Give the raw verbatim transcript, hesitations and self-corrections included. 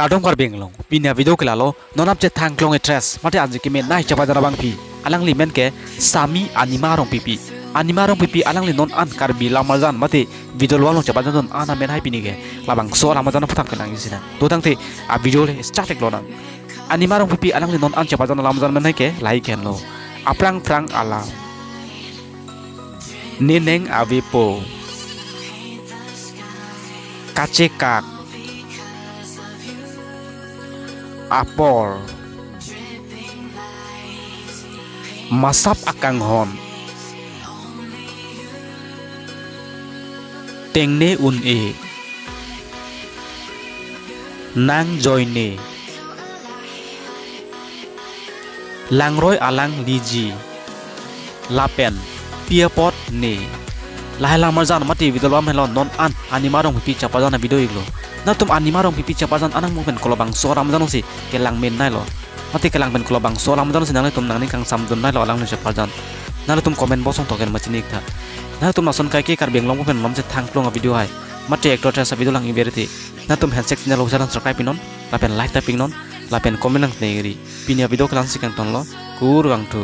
Kardom Karbi Anglong, pini a-video ke lalo, non apchethan klong actress, mate anji kemenei chepajan abangpi. Alangli men ke Sami Anima Rongpipi. Anima Rongpipi alangli non an Karbi lam arjan mate video along chepajan non an amen hai pini ke. Labangso alam arjan aphuthak penang isi nang. To tangte a-video le start ik lonang. Anima Rongpipi alangli non an chepajan alam arjan men hai ke lahai henlo. Aphrang phrang alam. Neneng avepo. Kachekak. Apor. Masap akanghon. Tengne un-e. Nangjoine. Langroi alangliji. Lapen pi apot ne. Lahai lam arjan mate video along henlo non an Anima Rongpipi chepajan a-video iklo. Nangtum Anima Rongpipi chepajan anang mo pen kolobangso alam arjan si kelang menneilo. Mate kelang pen kolobangso alam arjan si nanglitum nangning kangsam dunneilo alangli chepajan. Nanglitum comment box along token machini iktha. Nangtum lason kaike Karbi Anglong mo pen non apchethan klong a-video hai. Mate actor actress a-video lang iberti. Nangtum handshake channel usaran subscribe pinon. Lapen like ta pinon. Lapen comment nang nengri. Pini a-video ke la-an si kangtonlo. Kurvangthu.